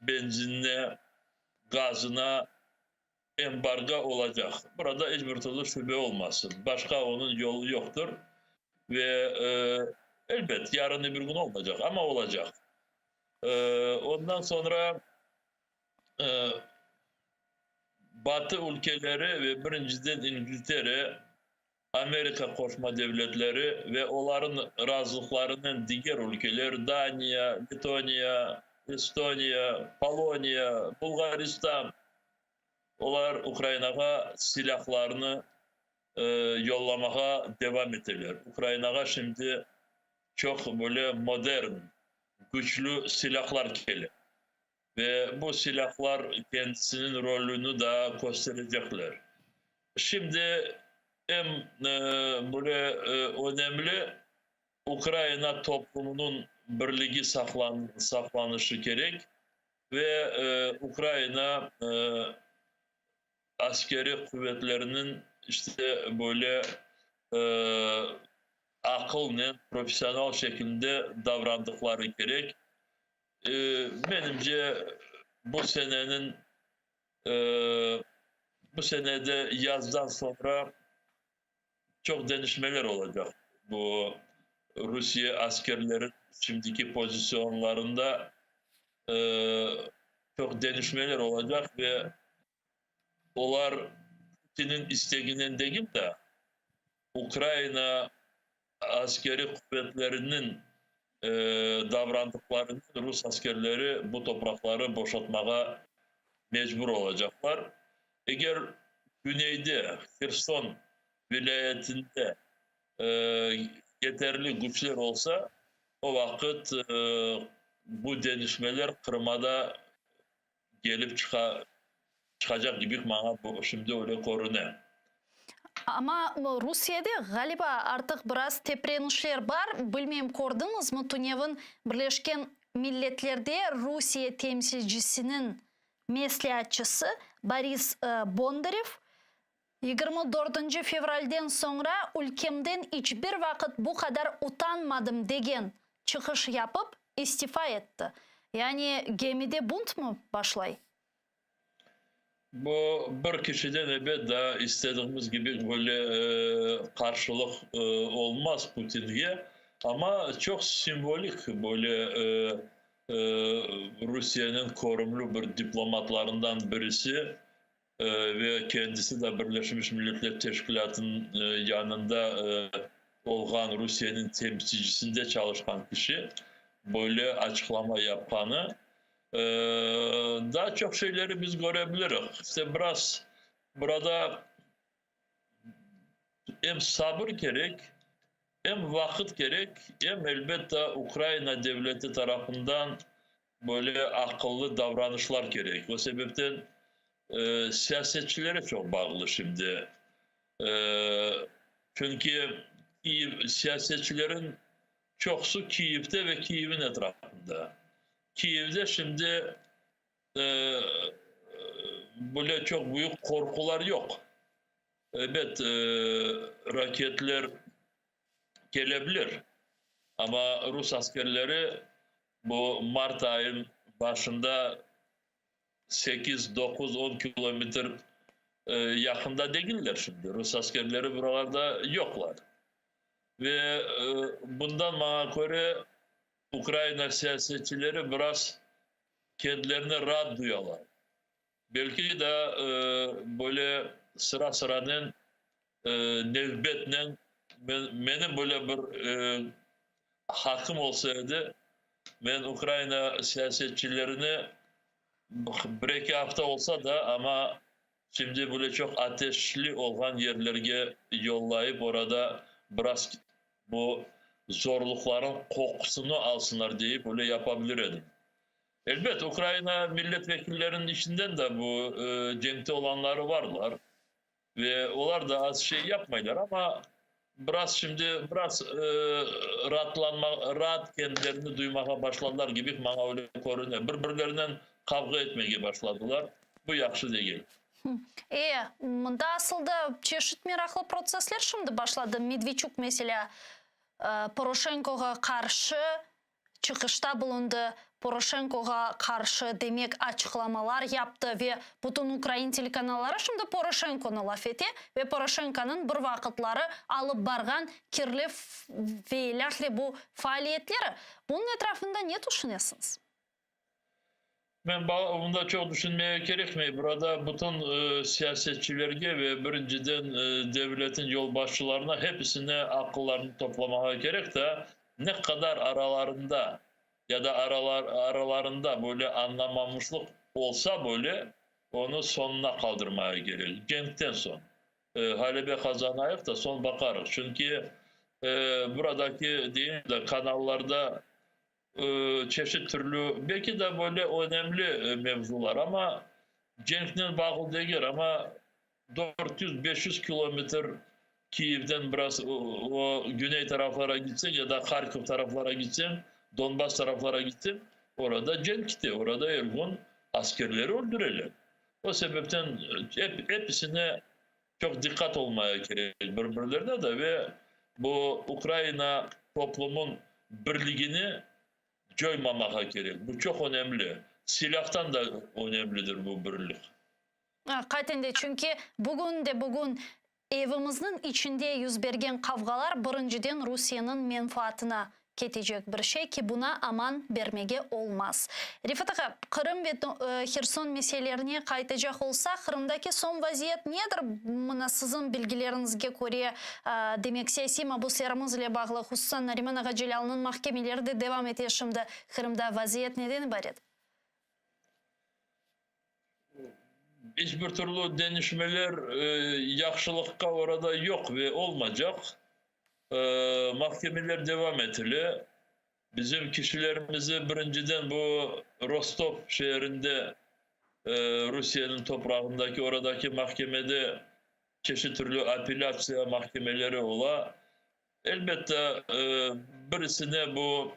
benzinine, gazına embargo olacaq. Burada iç bir türlü şübe olmasın. Başqa onıñ yolu yoqtır. Ve, elbet, yarın bir kün olmaycaq, amma olacaq. Ondan soñra. Batı ülkeleri ve birinciden İngiltere, Amerika Qoşma Devletleri ve olarnıñ razılıqlarınen diger ülkeler, Daniya, Letoniya, Estoniya, Poloniya, Bulğaristan, olar Ukrainağa silâhlarnı yollamağa devam eteler. Ukrainağa şimdi çoq böyle modern, küçlü silâhlar kele. Ve bu silâhlar kendisiniñ rolüni daa kösterecekler. Şimdi em böyle önemli Ukraina toplumınıñ birligi saqlanışı kerek ve Ukraina askeri quvetleriniñ işte böyle aqılnen, professional şekilde davrandıqları kerek. Menimce, bu seneniñ, bu senede yazdan soñra çoq deñişmeler olacaq. Bu Rusiye askerleri şimdiki pozisyonlarında çoq deñişmeler olacaq ve olar Putinniñ isteginen degil de, Ukraina askeri quvetleriniñ davrandıqlarınen rus askerleri bu topraqları boşatmağa mecbur olacaqlar. Eger güneyde, Herson vilâyetinde yeterli küçler olsa, o vaqıt bu deñişmeler Qırıma da kelip çıqa, çıqacaq kibi maña şimdi öyle körüne. Amma Rusiyede, ğaliba, artıq biraz teprenişler bar. Bilmeyim, kördiñizmi, tünevin Birleşken Milletlerde Rusiye temsilcisiniñ mesleatçısı Boris Bondarev 24 fevralden soñra ülkemden iç bir vaqıt bu qadar utanmadım degen çıqış yapıp, istifa etti. Yani gemide buntmı başlay? Bu bir kişiden ebet daa istediğimiz kibi böyle qarşılıq olmaz Putinge, amma çoq simvolik böyle Rusiyeniñ körümli bir diplomatlarından birisi ve kendisi de Birleşmiş Milletler Teşkilâtınıñ yanında olğan Rusiyeniñ temsilcisinde çalışqan kişi böyle açıqlama yapqanı Daa çoq şeyleri biz köre biliriq. İşte biraz burada em sabır kerek, em vaqıt kerek, em, elbette, Ukraina devleti tarafından böyle aqıllı davranışlar kerek. O sebepten siyasetçilere çoq bağlı şimdi. Çünki Kiyev siyasetçilerin çoqusı Kiyevde ve Kiyevin etrafında. Kiyevde şimdi böyle çoq büyük qorqular yoq. Ebet, raketler kele bilir, amma rus askerleri bu mart ayınıñ başında sekiz, doquz, on kilometr yaqında degiller şimdi. Rus askerleri buralarda yoqlar. Ve bundan, maña köre, Ukraina siyasetçileri biraz kendilerini raat duyalar. Belki de böyle sıra-sıranen, nevbetnen, menim böyle bir haqqım olsa edi, men Ukraina siyasetçilerini bir-eki afta olsa da, amma şimdi böyle çoq ateşli olğan yerlerge yollayıp, orada biraz bu zorluqlarnıñ qoqusını alsınlar deyip, öyle yapa bilir edim. Elbet, Ukraina millet vekilleriniñ içinden de bu cenkte olanları varlar ve olar da az şey yapmaylar, amma biraz şimdi biraz raatlanma, raat kendilerini duymağa başladılar kibi maña öyle körüne. Bir-birlerinen qavğa etmege başladılar. Bu yahşı degil. E, mında asıl da çeşit meraqlı protsessler şimdi başladı. Medvedçuk, meselâ, Poroşenkoğa qarşı çıqışta bulundı, Poroşenkoğa qarşı, demek, açıqlamalar yaptı ve bütün ukrain telekanalları şimdi Poroşenkonı laf ete ve Poroşenkonıñ bir vaqıtları alıp barğan kirli ve ilâhre bu faaliyetleri. Bunıñ etrafında ne tüşünesiñiz? Men bunda çoq düşünmege kerekmey. Burada bütün siyasetçilerge ve birinciden devletin yolbaşçılarına hepisine aqıllarını toplamağa kerek da, ne qadar aralarında ya da aralarında böyle añlamamışlıq olsa böyle, onı soñuna qaldırmağa kerek, cenkten soñ. Ğalebe qazanayıq da, soñ baqarıq. Çünki buradaki, deyim de, kanallarda çeşit türlü, belki de böyle önemli mevzular, amma cenknen bağlı degil, amma 400-500 kilometr Kiyevden biraz o güney taraflara gitseñ ya da Harkov taraflara gitseñ, Donbass taraflara gitseñ, orada cenk kite, orada er kün askerleri öldüreler. O sebepten episine çoq diqqat olmaya kerek bir-birlerine de ve bu Ukraina toplumın birligini coymamağa kerek. Bu çoq önemli. Silâhtan da önemlidir bu birlik. Aqiqaten de, çünki bugün de bugün evimizniñ içinde yüz bergen qavğalar birinciden Rusiyeniñ menfaatına ketecek bir şey ki, buna aman bermege olmaz. Refat ağa, Qırım ve Herson meselelerine qaytacaq olsaq, Qırımdaki soñ vaziyet nedir? Mına siziñ bilgileriñizge köre, demek, siyasiy mabuslerimiz ile bağlı, hususan Nariman ağa Celâlnıñ mahkemeleri de devam ete şimdi. Qırımda vaziyet neden ibaret? İç bir türlü deñişmeler yahşılıqqa orada yoq ve olmacaq. Mahkemeler devam etile. Bizim kişilerimizi birinciden bu Rostov şeerinde, Rusiyeniñ toprağındaki oradaki mahkemede çeşit türlü apellâtsiya mahkemeleri ola. Elbette, birisine bu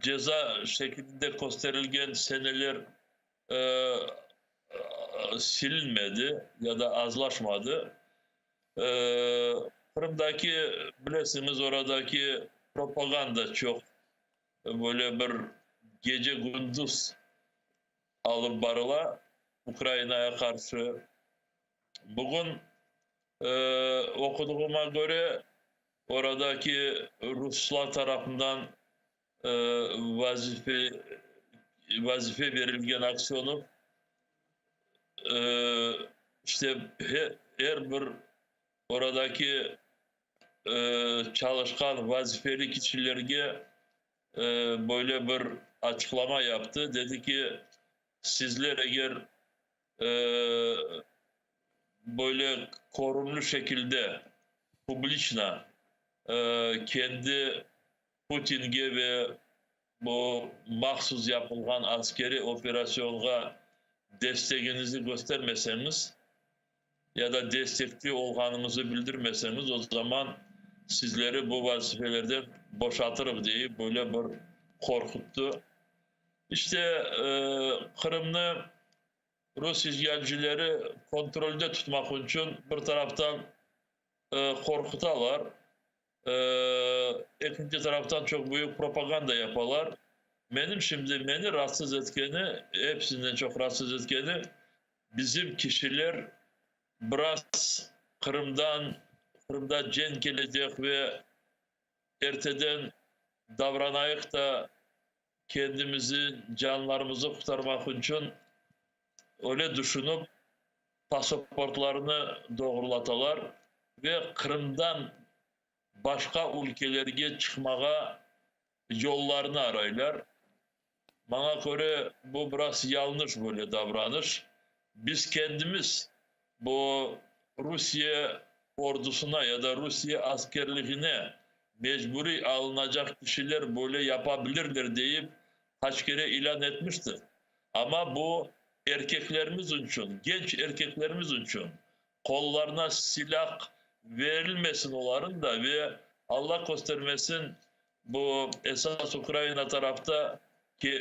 ceza şekilinde kösterilgen seneler silinmedi ya da azlaşmadı. Qırımdaki, bilesiñiz, oradaki propaganda çoq böyle bir gece-gündüz alıp barıla Ukrainaya qarşı. Bugün oquduğıma köre, oradaki ruslar tarafından vazife vazife berilgen Aksönov işte er bir oradaki çalışqan vazifeli kişilerge böyle bir açıqlama yaptı, dedi ki, sizler eger böyle körümli şekilde, publiçno, kendi Putinge ve bu mahsus yapılğan askeriy operasyonğa destegiñizni köstermeseñiz ya da destekçi olğanıñızı bildirmeseñiz, o zaman sizleri bu vazifelerden boşatırıq, deyip böyle bir qorquttı. İşte, Qırımnı rus işğalcileri kontrolde tutmaq içün bir taraftan qorqutalar, ekinci taraftan çoq büyük propaganda yapalar. Menim şimdi meni raatsız etkeni, episinden çoq raatsız etkeni, bizim kişiler biraz Qırımdan, Qırımda cenk kelecek ve erteden davranayıq da kendimizi, canlarımızı qurtarmaq içün öyle düşünip pasaportlarını doğrulatalar ve Qırımdan başqa ülkelerge çıqmağa yollarını araylar. Maña köre, bu biraz yañlış böyle davranış. Biz kendimiz bu Rusiye ordusına ya da Rusiye askerligine mecburiy alınacaq kişiler böyle yapa bilirler deyip qaç kere ilân etmiştik. Amma bu erkeklerimiz içün, genç erkeklerimiz içün, qollarına silâh verilmesin oların da ve Alla köstermesin bu esas Ukraina tarafta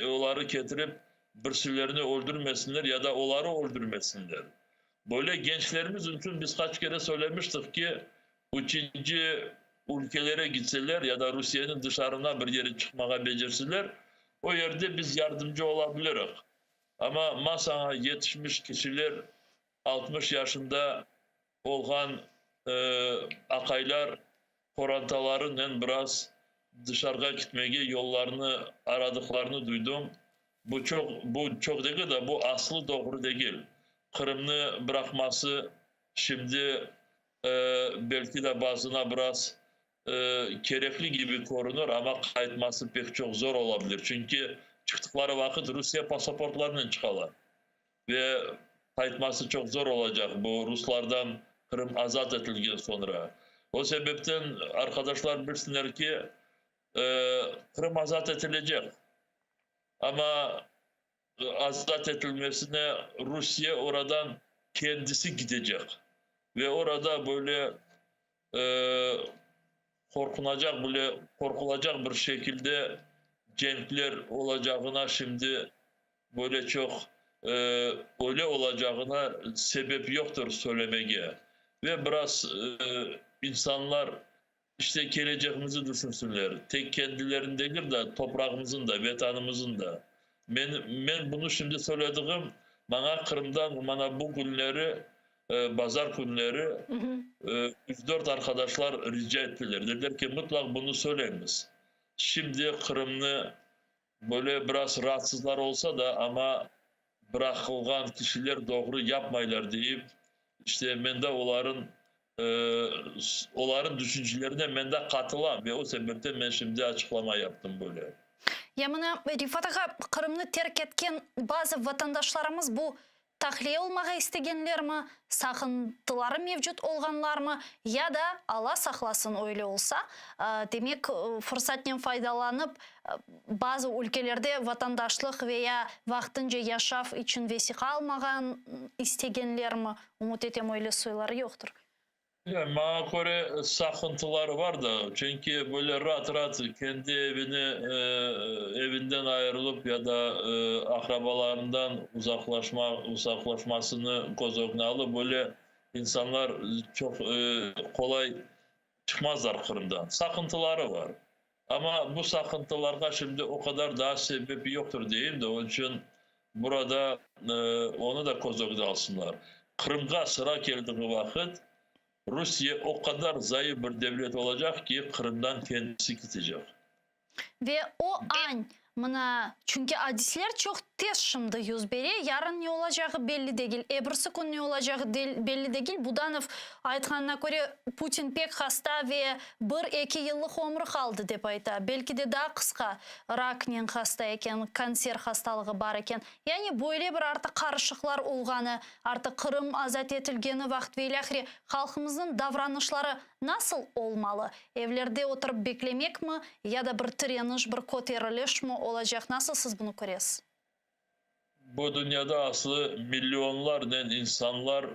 oları ketirip birsilerini öldürmesinler ya da oları öldürmesinler. Böyle gençlerimiz içün biz qaç kere söylemiştik ki, üçünci ülkelere gitseler ya da Rusiyeniñ dışarına bir yere çıqmağa becerseler, o yerde biz yardımcı ola bilirik. Amma masaña yetişmiş kişiler, 60 yaşında olğan aqaylar qorantalarınen biraz dışarığa ketmege yollarını aradıqlarını duydım. Bu çoq, bu çoq degil de, bu aslı doğru degil. Qırımnı bıraqması şimdi belki de bazına biraz kerekli kibi körünir, amma qaytması pek çoq zor ola bilir. Çünki çıqtıqları vaqıt Rusiye pasaportlarınen çıqalar. Ve qaytması çoq zor olacaq bu ruslardan Qırım azat etilgen soñra. O sebepten arqadaşlar bilsinler ki, Qırım azat etilecek. Amma azat etilmesine Rusiye oradan kendisi gidecek. Ve orada böyle qorqunacaq bile, qorqulacaq bir şekilde cenkler olacağına şimdi böyle çoq öyle olacağına sebep yoqtır söylemege. Ve biraz insanlar işte kelecegimizni düşünsinler, tek kendilerini degil de, toprağımızın da, Vetanımızın da. Men, men bunı şimdi söylediğim, maña Qırımdan mana bu künleri, bazar künleri üç-dört arqadaşlar rica ettiler, dediler ki, mıtlaq bunı söyleymiz. Şimdi Qırımnı böyle biraz raatsızlar olsa da, amma bıraqılğan kişiler doğru yapmaylar deyip, işte men de oların, oların düşüncelerine men de qatılam ve o sebepten men şimdi açıqlama yaptım böyle. Ya mına, Refat ağa, Qırımnı terk etken bazı vatandaşlarımız bu Tahliye olmağa istegenlermi, saqıntıları mevcut olğanlarmı ya da, Alla saqlasın, öyle olsa, demek, fırsatnen faydalanıp, bazı ülkelerde vatandaşlıq ve ya vaqtınca yaşav içün vesiqa almağa istegenlermi? Ümüt etem, öyle soyları yoqtır. Ya, maña köre, saqıntıları bar da, çünki böyle raat-raat kendi evini, evinden ayırılıp ya da aqrabalarından uzaqlaşma, uzaqlaşmasını köz ögüne alıp, böyle insanlar çoq qolay çıqmazlar Qırımdan. Saqıntıları bar. Amma bu saqıntılarğa şimdi o qadar daa sebep yoqtır deyim de, onıñ içün burada onı da köz ögüne alsınlar. Qırımğa sıra keldiği vaqıt Rusiye o qadar zayıf bir devlet olacaq ki, Qırımdan kendisi ketecek. Ve o añ, mına, çünki adisler çoq tez şimdi yüz bere, yarın ne olacağı belli degil, ebirsi kün ne olacağı belli degil. Budanov aytqanına köre, Putin pek hasta ve bir-eki yıllıq ömrü qaldı, dep ayta. Belki de daa qısqa, raknen hasta eken, kanser hastalığı bar eken. Yani böyle bir artıq qarışıqlar olğanı, artıq Qırım azat etilgeni vaqıt ve ilâhre halqımıznıñ davranışları nasıl olmalı? Evlerde oturıp beklemekmi ya da bir tireniş, bir köterilişmi olacaq? Nasıl siz bunı köresiz? Bu dünyada aslı millionlarnen insanlar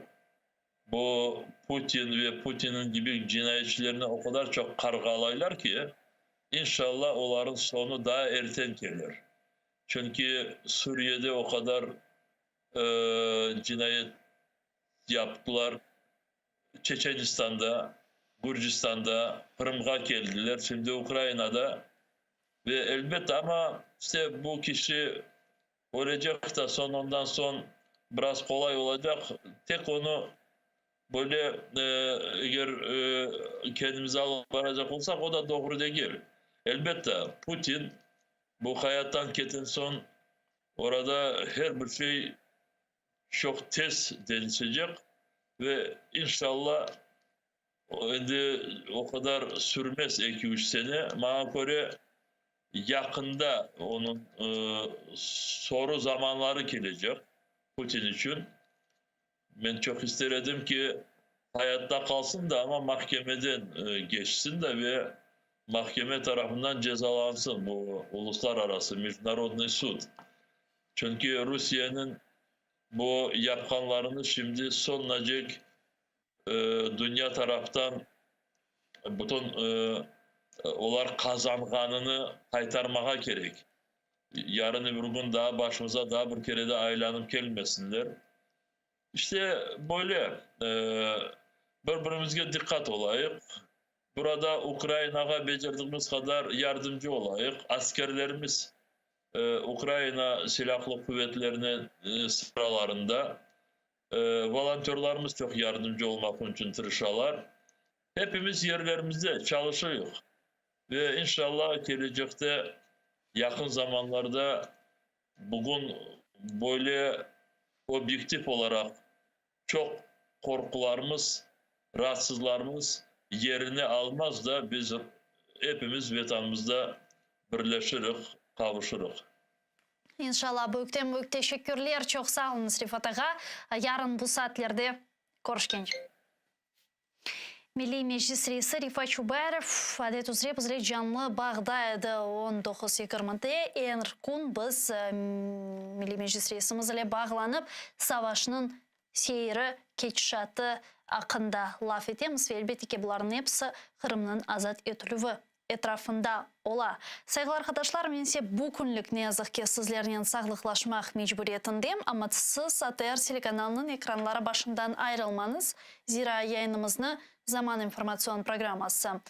bu Putin ve Putinniñ kibi cinayetçilerni o qadar çoq qarğalaylar ki, inşallah olarnıñ soñu daa erten kelir. Çünki Suriyede o qadar cinayet yaptılar, Çeçenistanda, Gürcistanda, Qırımğa keldiler, şimdi Ukrainada. Ve elbet, amma işte bu kişi ölecek da, soñ ondan soñ biraz qolay olacaq. Tek onı böyle eger kendimize alıp baracaq olsaq, o da doğru degil. Elbette, Putin bu hayattan keten soñ orada her bir şey çoq tez deñişecek ve inşallah endi o qadar sürmez eki-üç sene. Maña köre, yaqında onıñ soru zamanları kelecek Putin içün. Men çoq ister edim ki, hayatta qalsın da, amma mahkemeden keçsin de ve mahkeme tarafından cezalansın, bu uluslararası, mejdunarodnıy sud. Çünki Rusiyeniñ bu yapqanlarını şimdi soñunacek dünya taraftan bütün olar qazanğanını qaytarmağa kerek. Yarın öbür kün daa başımıza daa bir kere de aylanıp kelmesinler. İşte, böyle, bir-birimizge diqqat olayıq. Burada Ukrainağa becerdigimiz qadar yardımcı olayıq. Askerlerimiz Ukraina Silâhlı Quvetleriniñ sıralarında. Volontörlarımız çoq yardımcı olmaq içün tırışalar. Hepimiz yerlerimizde çalışıyıq. Ve inşallah kelecekte, yaqın zamanlarda. Bugün böyle obyektiv olaraq çoq qorqularımız, raatsızlarımız yerini almaz da, biz epimiz Vetanımızda birleşirik, qavuşırıq. İnşallah. Büyükten büyük teşekkürler, çoq sağ oluñız, Refat ağa. Yarın bu saatlerde körüşkence. Milliy Meclis reisi Refat Çubarov, adet üzre, bizle canlı bağda edi on doquz yigirmide. Er kün biz Milliy Meclis reisimiz ile bağlanıp, savaşnıñ seyri, ketişatı aqqında laf etemiz ve, elbette ki, bularnıñ episi Qırımnıñ azat etilüvi etrafında ola. Sayğılı arqadaşlar, men ise bu künlik, ne yazıq ki, sizlernen sağlıqlaşmaq mecburiyetindem, amma siz ATR telekanalınıñ ekranları başından ayrılmañız, zira yayınımıznı Zaman informatsion programması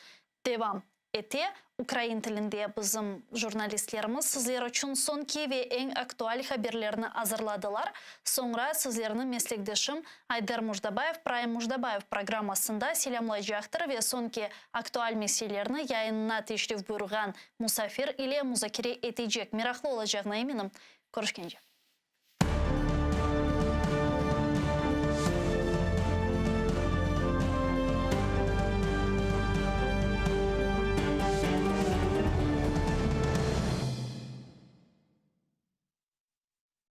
devam ete. Ukrain tilinde bizim jurnalistlerimiz sizler içün soñki ve eñ aktual haberlerni azırladılar. Soñra sizlerni meslekdeşim Ayder Mujdabayev Prime Mujdabayev programmasında selâmlaycaqtır ve soñki aktual meselelerni yayınına teşrif buyurğan musafir ile muzakere etecek. Meraqlı olacağına eminim. Körüşkence.